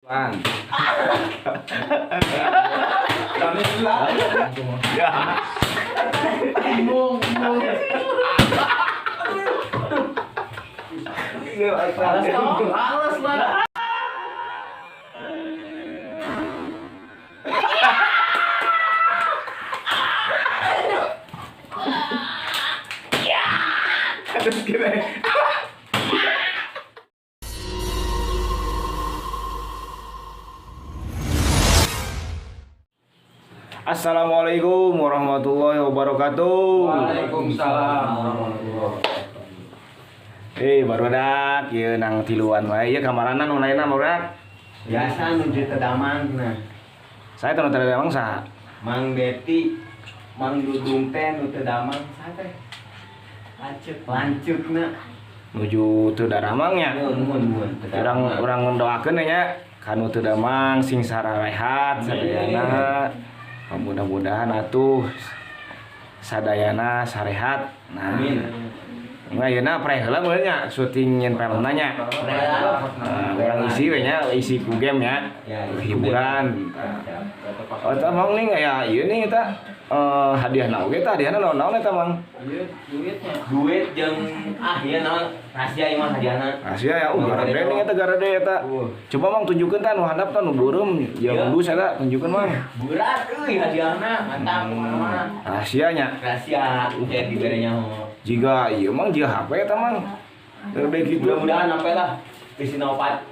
Pan. Ya. Bingung, bingung. Alas dong, alas lah. Terus gimana? Assalamualaikum warahmatullahi wabarakatuh. Waalaikumsalam warahmatullahi wabarakatuh. Barudak ieu nang tiluan wae. Ieu kamarana nu lainna barudak. Biasa nuju teu damang nah. Saya teu nu teu damang saha? Mang Beti, Mang Dudung teh nu teu damang saha teh? Lanceuk, lanceukna. Nuju teu daramang nya. Nuhun, nuhun, nuhun. Teu Urang damang. urang ndoakeun nya kanu teu damang sing sararehat sadayana. Mudah-mudahan atuh sadayana sarehat. Nah, Amin. Nggak, ayeuna pre heula meureun nya syuting nyen filmna nya. Nah, urang isi we nya, isi ku game nya. Ya, isi ku Hiburan. Oh, eta mang nih aya ieu nih eta hadiahna oge tah hadiahna naon-naon eta mang? Iya, duitnya. Duit jeung ah ieu naon rahasia ieu mah hadiahna. Rahasia ya, garade nih eta garade eta. Coba mang tunjukkeun tah nu handap tah nu beureum jeung Iya. endus eta tunjukkeun mang. Berat euy hadiahna, mantap kemana-mana. Rahasianya. Rahasia ya dibere nyaho. Jiga ieu mang jiga HP eta mang. Garade kitu. Mudah-mudahan sampai lah isina opat.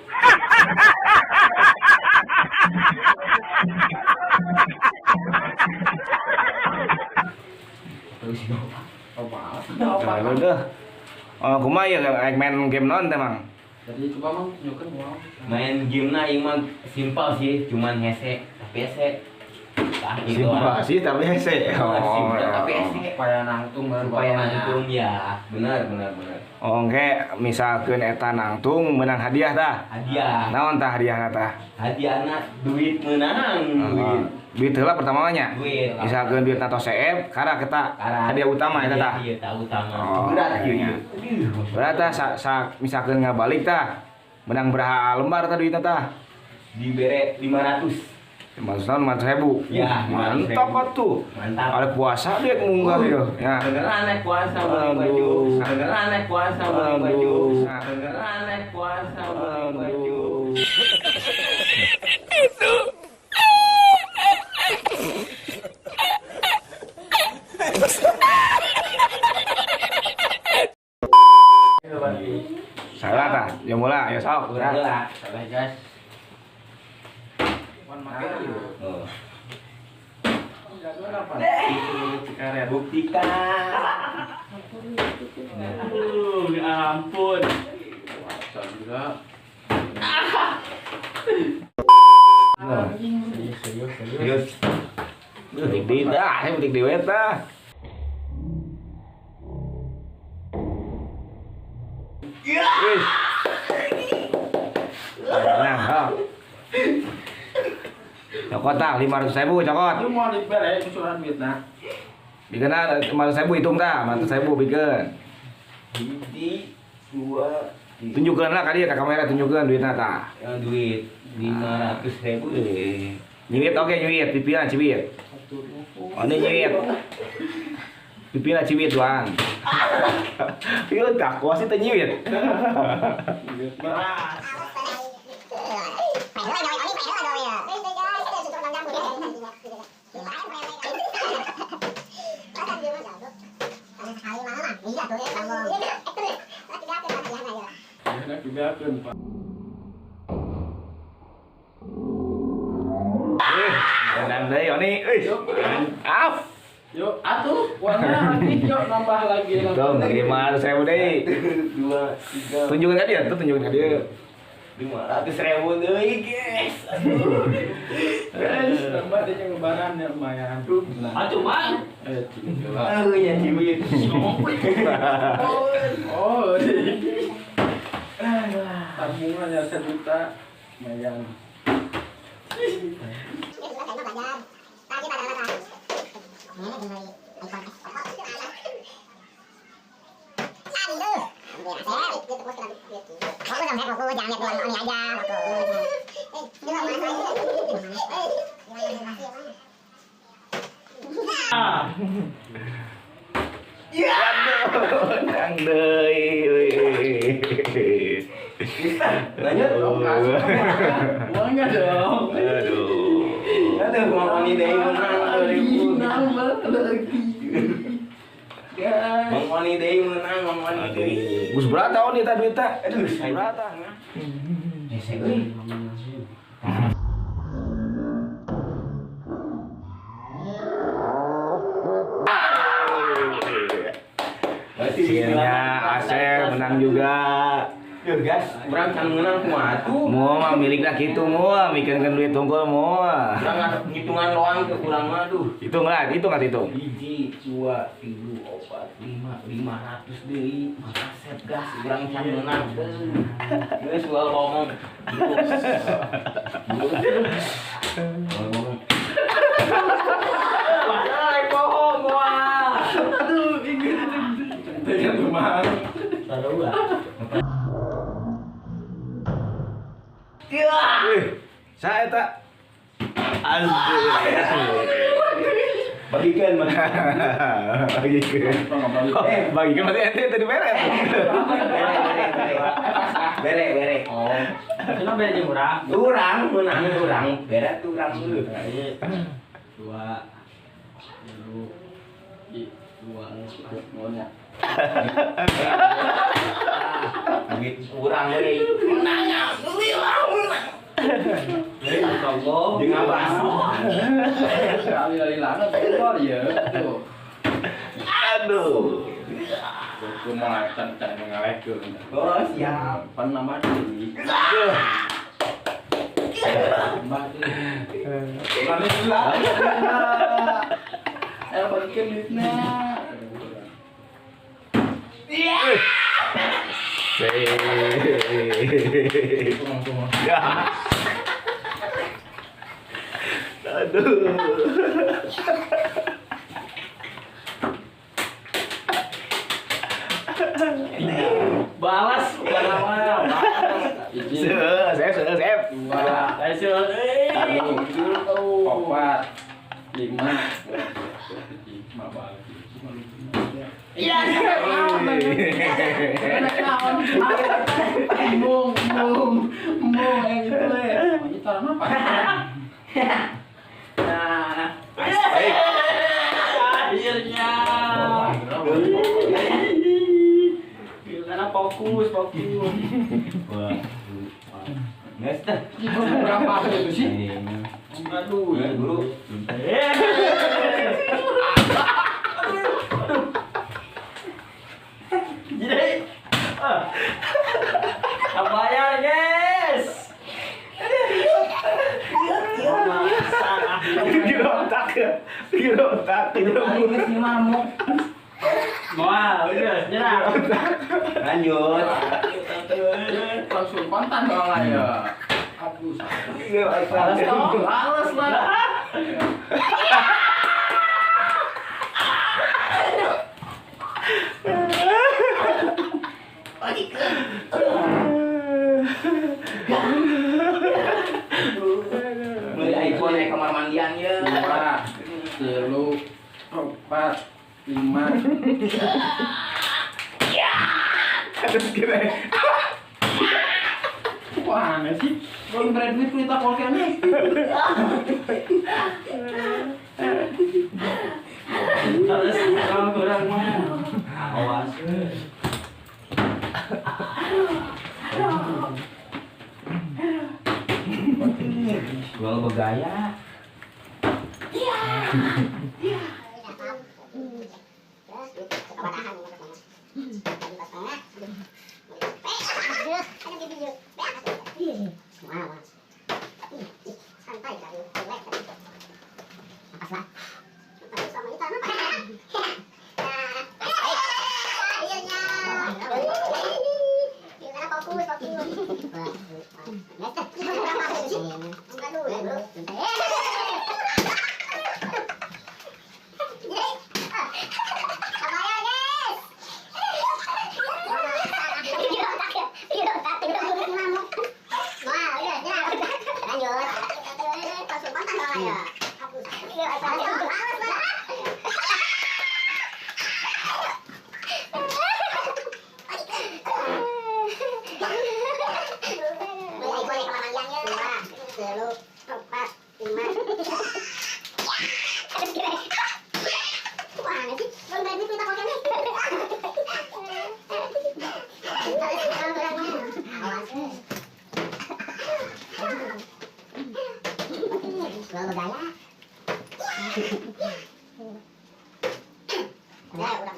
Isina opat. Nah, udah. Oh, kumaha ieu rek main game naon teh mang? Jadi coba mang tunjukkan mau. Main game na ieu mah simpel sih, cuman hese, tapi hese. Tah gitu. Simpel sih tapi hese. Oh, simpel tapi hese. Supaya nangtung baru Supaya nangtung ya. Benar, benar, benar. Oke, misalkan eta nangtung menang hadiah tah. Hadiah. Naon tah hadiahna tah? Hadiahna duit menang, duit. Duit heula pertama nya. Duit. Misalkan duit tos CF, kara kita Kara. hadiah utama eta tah. Iya, tah utama. Oh, Berat iya. ieu. Berat tah sa, misalkan ngabalik tah. Menang beraha lembar tah duitna tah? Dibere 500. 500 ribu. Ya, mantap 500.000. atuh. Mantap. Ada puasa duit munggah ieu. Ya. Beneran naik puasa beli baju. Aduh. Beneran naik puasa beli baju. Aduh. Beneran naik puasa beli baju. Aduh. Salah tah, ya mulai, ya sok. Urang heula. Salah guys. Wan make ieu. Oh. Jagoan apa? Cikaret. Buktikan. Aduh, ya ampun. Puasa juga. Nah, Serius, serius, serius. Serius. Betik deui tah, saya betik deui tah. Wih. Nah, oh. Cokot tah 500.000 cokot. Lu mau dibere susuran duitna. Bikin 500.000 hitung tah, 500.000 bikin. Hiji, dua, tiga. Tunjukkan lah kali ya ke kamera tunjukkan duitna tah. Ya, duit 500.000. Nyuwit oke nyuwit, pipina ciwit. Oh ini nyuwit. Pipina ciwit doang. Ieu tak kuas teh nyuwit. Duit beras. Enak dibeakeun, Pak. Menang deui Oni, euy. Mantap. Yuk, atuh, uangnya lagi, yuk nambah lagi. Hitung 500.000 deui. Dua, tiga. Tunjukkan ka dia, tuh tunjukkan ka dia. 500.000 deui, guys. Guys, tambah deh yang lebaran ya lumayan. Atuh, Mang. Gila. Oh, ya ciwit. Oh, tabungannya 1 juta, lumayan. Ya, menang deui. Lanjut. Uangnya dong. Aduh. Aduh, Mang Oni deui menang 2000. Nambah lagi. Mang Oni deui menang, Mang Oni deui. Geus berapa Oni tah duitna? Aduh, berapa? Hese euy. Akhirnya Asep menang juga. Yo gas, urang can menang kumaha tuh? Moal mah milikna kitu moal, mikirkeun duit tungkul moal. Urang ngitungan loang ke urang mah duh. Hitung lah, hitung lah hitung. 1, 2, 3, 4, 5, 500 deui. Mang Asep gas, urang can menang. Geus ulah ngomong. Ngomong. Wah, bohong wah. Aduh, inget. Teh kumaha? Sarua. Saya tak. Aduh. Bagikan, bagikan. Bagikan berarti ente tadi beres. Bere, bere. Oh. Kenapa bere jeung urang? Urang menang urang, bere tuh urang dulu. 2 3 2 maunya. Duit urang we. Menang, alhamdulillah menang. Allah. Jeung abas. Sekali-kali lana keluar ya. Tuh. Aduh. Aku mau can mengalehkeun. Oh, siap. Pan nama deui. Mbah deui. Saya balikin duitnya. Iya. Aduh. Balas balas. Sep. 2 3 4 5. Iya, mung yang gitu ya. Ini taruh apa? Nah, akhirnya. Karena fokus. Nggak sih? Itu berapa itu sih? Aduh, ya guru. Jadi, bayar guys. Gila otak. Wah, udah nyerah. Lanjut. Langsung kontan soalnya ya. Aduh, balas lah. Beli iPhone ya kamar mandian ya. 2, 3, 4, 5. Ya. Terus gimana? Wah, aneh sih. Kalau beri duit kita kolkene. Terus kurang kurang mah. Awas. Gua bergaya. Iya. Iya. Lanjut. 3, 4, 5. Mana sih? Belum dari duit minta konten nih. Awas. Gua bergaya. Udah, udah.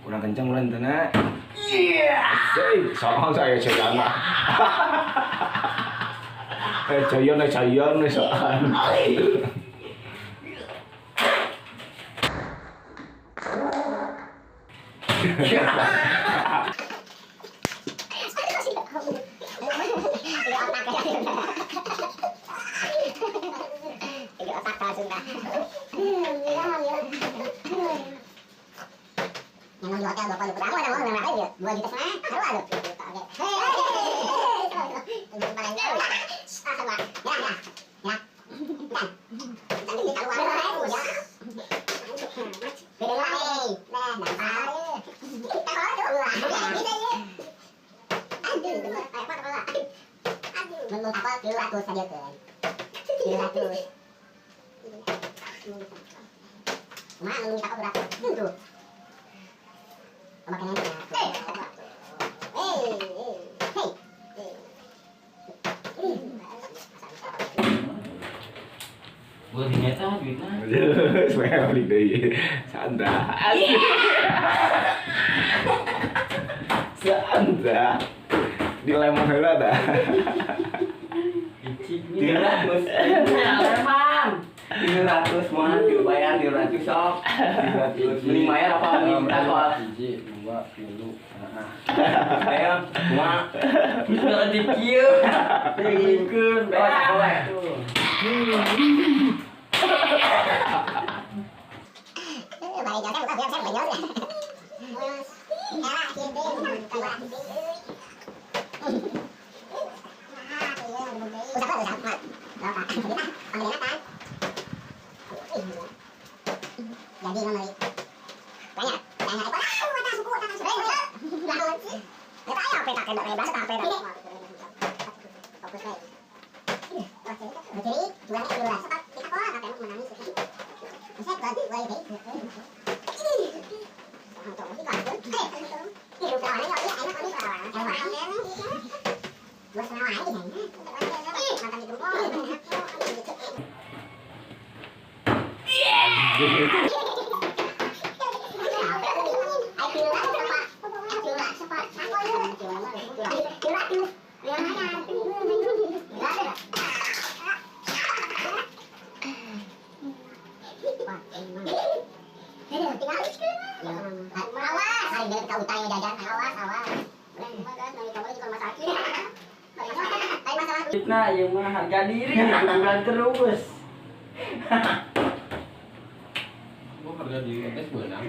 Kurang kencang ulan tanah. Iya. Soal saya coyona. Coyona coyona soal. Sandra di lemon heula dah. 300. Lemon. 300 mah dibayar 300 sok. 300 mending bayar apa minta soal 1 2 3. Ayo, mah. Bisa di kieu. Diingkeun beak. Awas, awas, awas. Nah, ieu mah harga diri bukan terus. Gua harga diri geus beunang.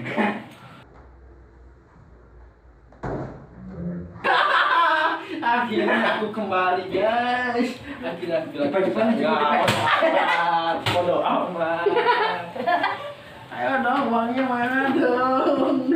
Akhirnya aku kembali, guys. Akhirnya aku bilang Cepat-cepat, cepat. Bodoh amat. Ayo dong, uangnya mana dong?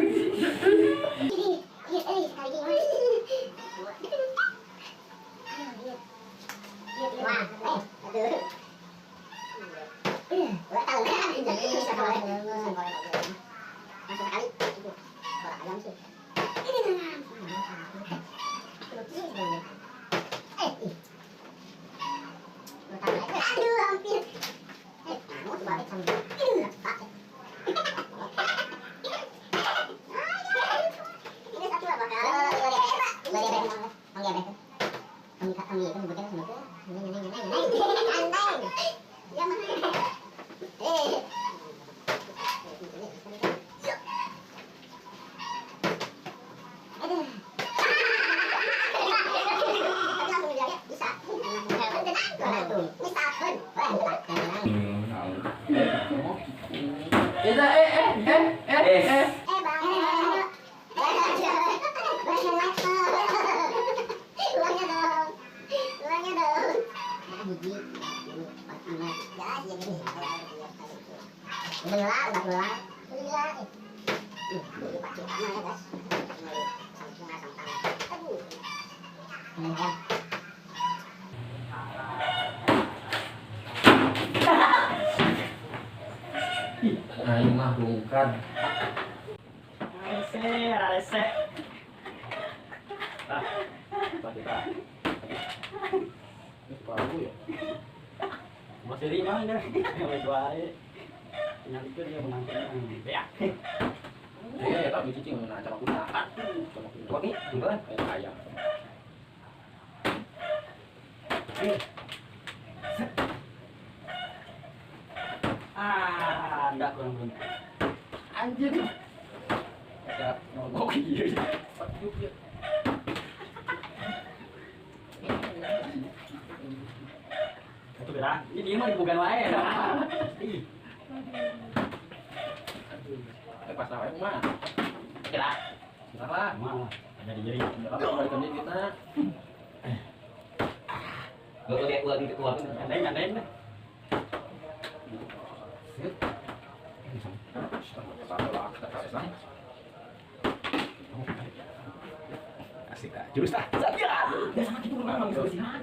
Aing mah rungkad. Rese. Paru ya. Masih lima dah. Sampai dua hari. Nyalikeun dia menang. Ya. Eh, eta biji cing meunang cara kuda. Aduh, sama kuda. Nih, tungguan. Kayak ayam. Ah, enggak kurang beruntung. Anjir. Ya, mogok ieu. Itu berat. Ini dia mah dibukan wae. Ih. Eh, pas wae mah. Kira. Kira lah. Mah, ada di jari. Balikan deui duitna. Gua lihat keluar. Andain. Asik dah. Jurus dah. Ya sama gitu menang bisa bersihan.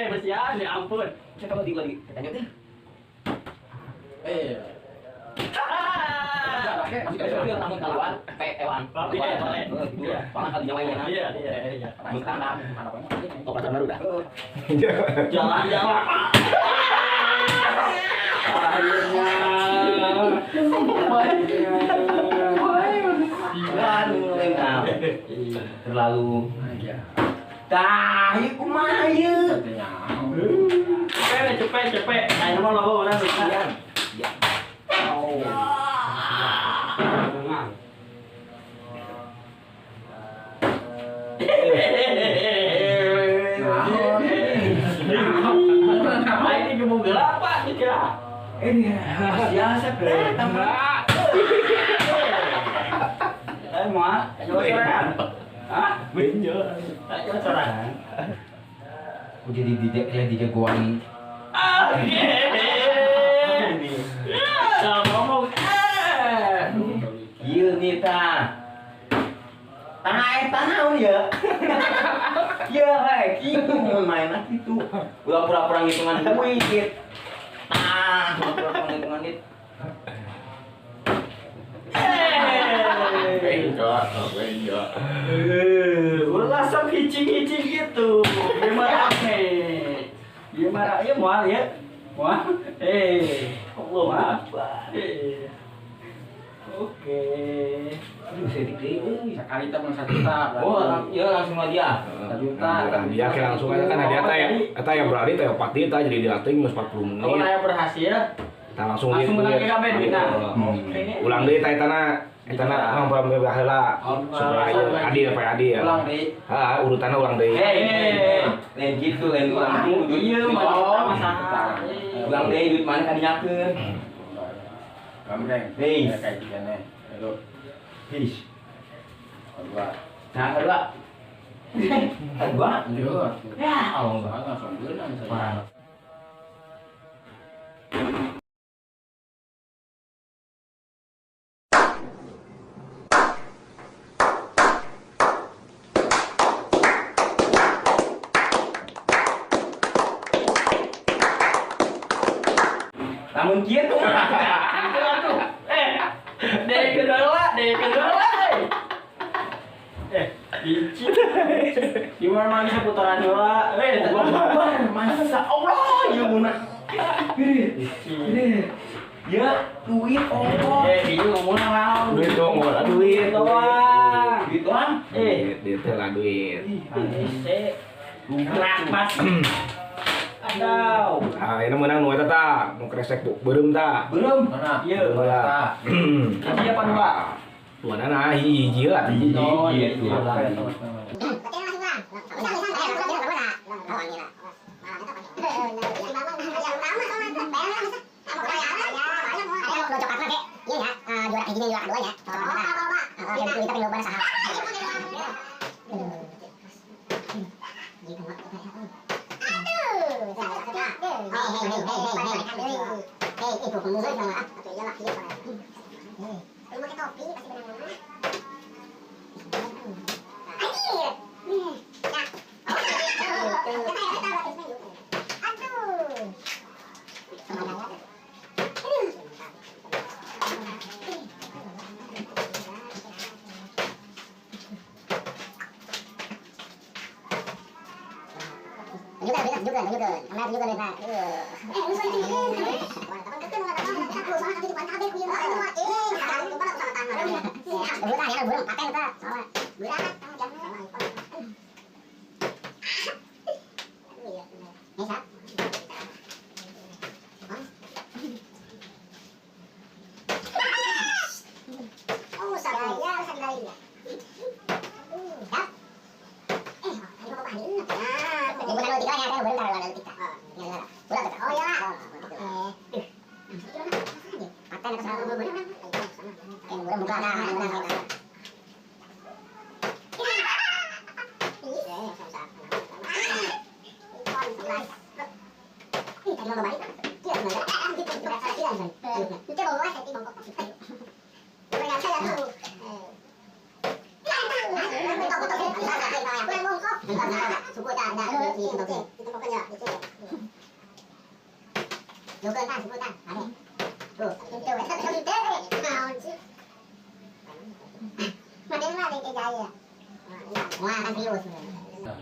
Bersihan, ya ampun. Saya kalau lagi tanya deh. Eh. Masih namun kaluan, P ewan. Pangan kali nyawa ewan. Iya. Bentar. Operasi baru dah. Jalan. Akhirnya. Terlalu. Tah, ieu kumaha ieu? Cepet. Ayo mah logo urang bisa. Ya. Ini gebung gelap, Pak, kira. Ini biasa, Bre. Eh, mau? Coba sorangan. Hah? Benjo. Coba sorangan. Aku jadi jadi jagoan. Oke. Jangan ngomong. Ieu nih ta. Tanah eta naon ya? Ya kayak gitu mun mainna kitu. Ulah pura-pura ngitungan duit. Tah, pura-pura ngitungan duit. Benjo. Ulah sok hicing-hicing gitu. Gimana rame? Gimana ya moal ya? Moal. Allah Akbar. Oke. Aduh, saya dikit euy. Sekali teh menang 1 juta. Oh, ya langsung aja ah. 1 juta. Dia kayak langsung aja kan hadiah teh ya. Eta yang berarti teh 4 teh jadi dilatih geus 40 menit. Kalau aya berhasil, Tah langsung langsung menang ke kabeh duitna. Ulang deui teh etana. Eta na mah baheula supaya adil supaya adil. Ulang deui. Heeh, urutanna ulang deui. Lain gitu, lain ulang deui. Iya, masalah. Ulang deui duit mana kadinyakeun. Gambreng. Hei. Kayak gini. Halo. His. Kedua. Nah, kedua. Kedua. Iya. Ya, Allah. Langsung beunang saya. Lamun kieu tuh. Dari kedua, dari kedua. Licin. Gimana mana bisa putaran dua? Masa Allah ya muna. Ya duit ongkos. Dia ngomong naon? Duit dong, duit doang. Duit doang. Duit lah duit. Gerak pas. Aduh. Ah, ini menang nu eta ta, nu kresek beureum ta. Beureum. Mana? Iya. Heula. Hiji apa dua? Dua nana hiji lah hiji. Oh, iya, iya. dua.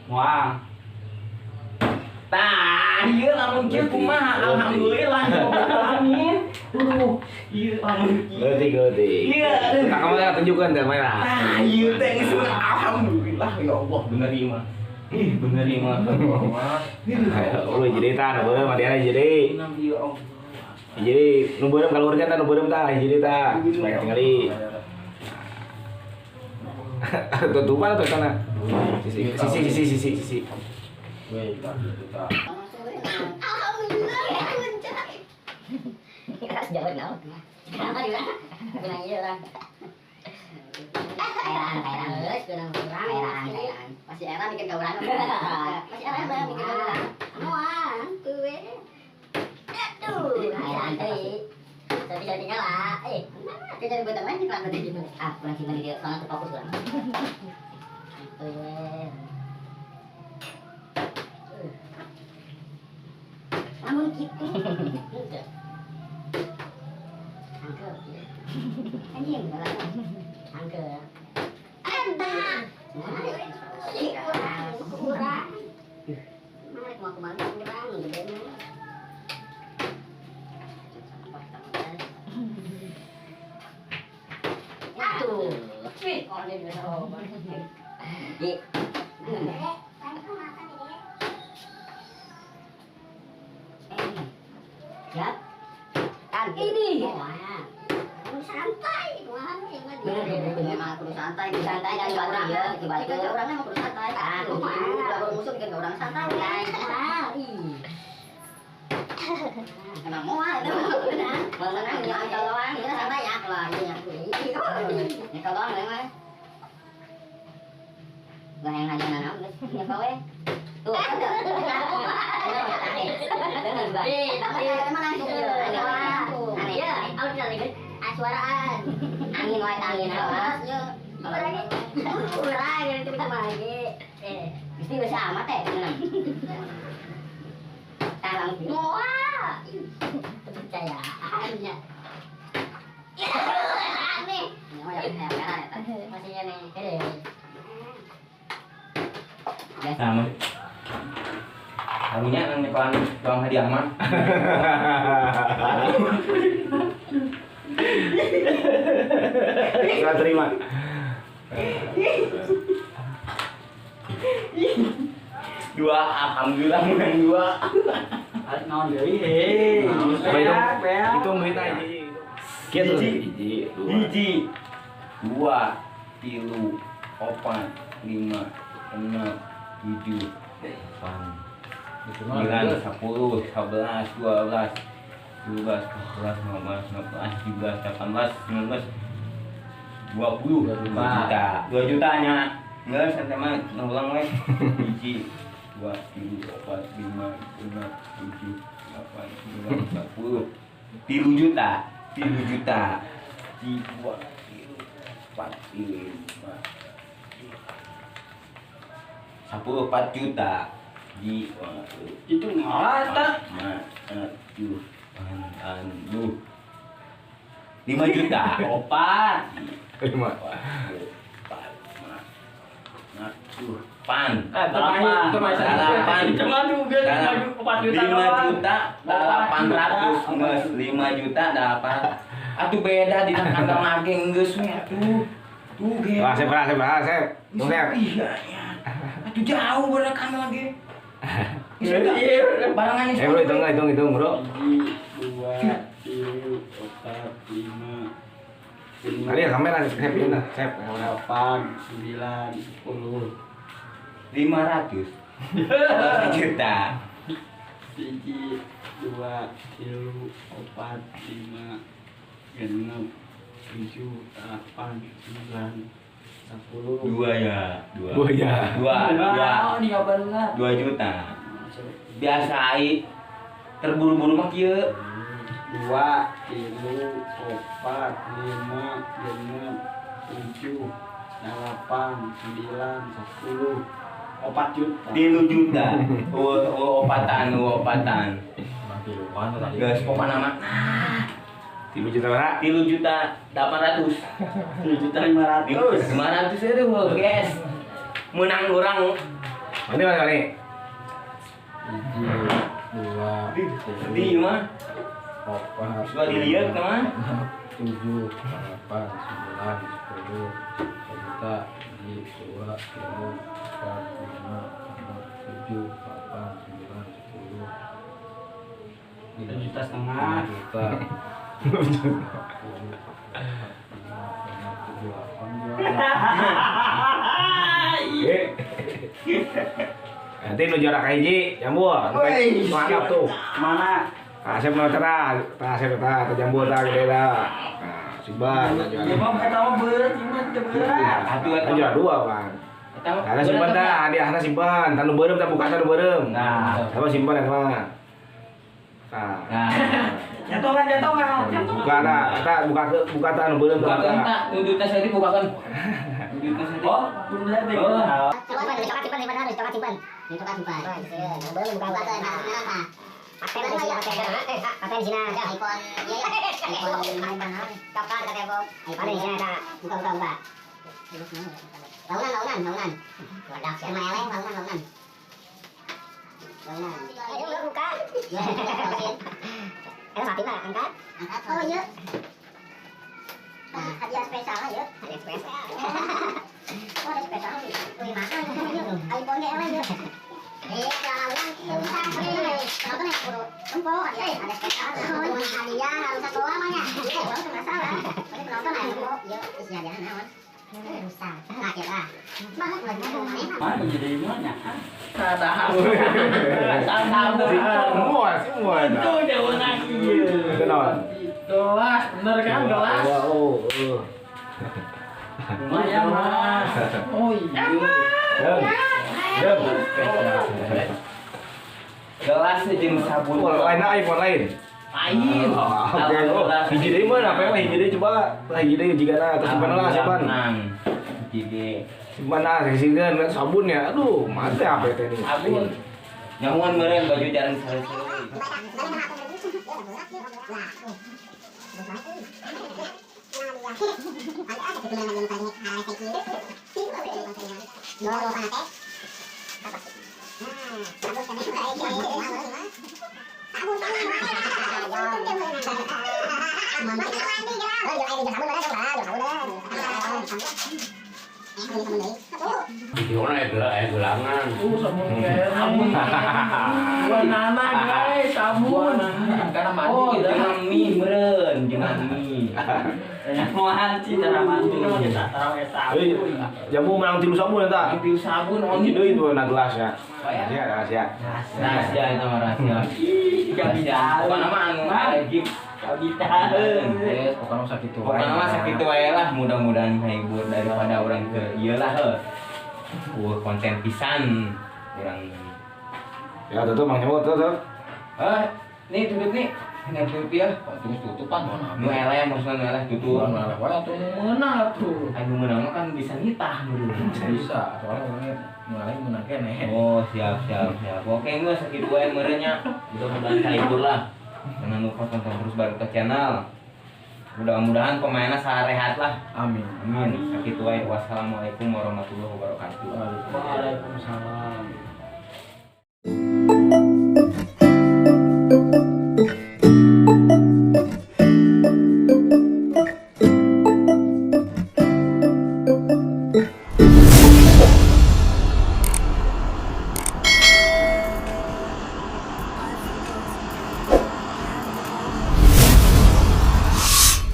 Wah. Tah, ieu lamun kieu kumaha? Alhamdulillah amin. Ieu lamun kieu. Geutik-geutik. Iya. Nah, kamu yang tunjukkan teh mana? Tah, ieu teh geus alhamdulillah ya Allah bener ieu mah. Ih, bener ieu mah. Lu jadi tah, nu beureum madiana jadi. Jadi nu beureum kaluhurkeun tah nu beureum tah jadi tah supaya tingali. Tutupan atau sana? Sisi sisi sisi sisi sisi. Weh, gitu ta. Alhamdulillah jauh naon. Kenapa juga? Benang ieu urang. Kairan, geus benang urang, kairan. Masih era bikin ka urang. Masih era bikin ka urang. Moal tuh we. Aduh, kairan teuing. Tapi jadi nyala. Kita jadi buat main di kelas nanti gitu. Ah, kurang simpan di dia, soalnya terfokus urang. Tuh we. Namun gitu. Angke. Anjing, angke. Ada. Kurang. Mana kumaha kurang gede mah. Atuh. Wih, orang dia bisa obat. Di. Siap. Kan ini. Wah. Santai, kumaha we mah. Bener emang kudu santai, kudu santai dan orang ya, gitu batu. Orang emang kudu santai. Ah, kumaha. Ulah musuh bikin orang santai. Kumaha. Ih. Emang moal itu bener. Menang nyekel doang, kita santai ya. Wah, iya. Nyekel doang mah. Gak yang aja naon geus nyekel we. Tuh, ada. Suaraan. Angin wae angin awas. Urang yang itu lagi. Mesti geus amat teh menang. Tarang moal. Kepercayaannya. Aneh. Masih nih. Sama. Kamunya nang nyekolan doang hadiah mah. Nggak terima. Dua, alhamdulillah menang dua. Arek naon deui hei. Hitung duit aja. Kieu hiji, hiji, dua, tilu, opat, lima, enam, tujuh, delapan, sembilan, sepuluh, sebelas, dua belas, 12, 14, 15, 16, 17, 18, 19, 20 juta. 2 jutanya. Enggak, santai mah ngulang we. 1, 2, 3, 4, 5, 6, 7, 8, 9, 10. 3 juta. 3 juta. 2, 3, 4, 5, 10, 4 juta. Itu ngata. 7, 8, 5 juta. Opat. 5. 4, 8. 8. Cuma juga 4 juta. 5 juta 800 geus 5 juta 8. Atuh beda di kandang mageng geus we atuh. Tuh ge. Wah, sep, sep. Tuh, sep. Iya ya. Atuh jauh bener kandang lagi. Iya, barengan bro, hitung, bro. 1, 2, 3, 4, 5. Tadi ya kamera sep ini, sep. 8, 9, 10. 500 juta. 1, 2, 3, 4, 5, 6, 7, 8, 9, 10. 2 ya, 2. 2 ya. 2. 2 juta. Biasa ai terburu-buru mah kieu. 2, 3, 4, 5, 6, 7, 8, 9, 10. 4 juta. 3 juta. Opatan, opatan. Geus pokona mah. 3 juta berapa? 3 juta 800. 3 juta 500. 500 itu guys. Menang orang. Ini mana nih? 1, 2, 3, 5, 4, sudah dilihat teman. 7, 8, 9, 10, juta, 2, 3, 4, 5, 6, 7, 8, 9, 10. 3 juta setengah. Juta. 7, 4, 5, 6, 7, 8, 9. Nanti lu juara kahiji, jambul. Mantap tuh. Mana? Asep mau cerah, asep tah, jambul tah gede dah. Nah, simpan. Ya bang, eta mah beureut, ieu teu beureut. Atuh eta juara 2, Bang. Karena simpan dah, hadiahna simpan. Tanu beureum tah buka tanu beureum. Nah, sama simpan eta mah. Nah. Jantungan, jantungan. Buka dah, eta buka buka tah nu beureum. Bukakeun tah, nu duitna saeutik bukakeun. Duitna saeutik. Oh, duitna saeutik. Simpan, coklat simpan, simpan, coklat simpan. Coklat simpan. Beureum buka buka. Paten di sini, paten di sini. iPhone, iya ya. iPhone, coklat kata Bob. iPhone di sini, buka buka buka. Launan, launan, launan. Wadah, sama eleng, launan, launan. Launan. Ayo enggak buka. Mati lah, angkat. Angkat. Oh iya. Hadiah spesial ya. Hadiah spesial. Oh, ada spesial. Wih, mahal. iPhone eleng ya. Iya, launan, iya bisa. Nonton ya, bro. Empok, ada spesial, hadiah, harus satu lamanya. Orang masalah. Tapi penonton aja empok, yo, isi hadiah naon. Rusak. Nah, kita. Banget lagi Mana jadi mana? Sadar. Sadar. Semua, semua. Itu jauh lagi. Itu naon? Gelas, bener kan gelas? Oh, oh. Lumayan mas. Oh iya. Dem. Dem. Gelas jeung sabun. Oh, lain iPhone lain. Lain. Oh, oke. Oh, hiji deui mah apa mah hiji deui coba. Lah hiji deui jigana atau simpan lah simpan. Menang. Hiji deui. Simpan lah sisihkeun sabun ya. Aduh, mati apa teh ini. Sabun. Nyamuan meureun baju jarang sare-sare. Gelangan. Sabun sabun. Banana guys, sabun. Karena mandi. Oh, jangan mie meureun, jangan mie. Nyamuan sih cara mandi kita taruh sabun. Jamu menang tilu sabun eta. Tilu sabun hiji deui tuh na gelas ya. Rahasia, rahasia. Rahasia itu mah rahasia. Gak bisa. Pokokna mah anu wajib. Gak bisa. Yes, pokoknya mah sakitu. Pokokna mah sakitu wae lah, mudah-mudahan kahibur daripada urang ke ieu lah heuh. Konten pisan urang. Ya tutup Mang Nyemot tutup. Nih tutup nih. Ini tutup ya. Terus tutupan mana? Nu eleh maksudna nu eleh tutup. Nu eleh wae atuh nu meunang atuh. Anu meunang mah kan bisa nitah meureun. Bisa, soalnya urang nu eleh meunang keneh. Oh, siap siap siap. Oke, geus sakitu wae meureun nya. Mudah-mudahan kahibur lah. Jangan lupa tonton terus Barito Channel. Mudah-mudahan pemainnya sarehat lah. Amin. Amin. Sakitu wae. Wassalamualaikum warahmatullahi wabarakatuh. Waalaikumsalam.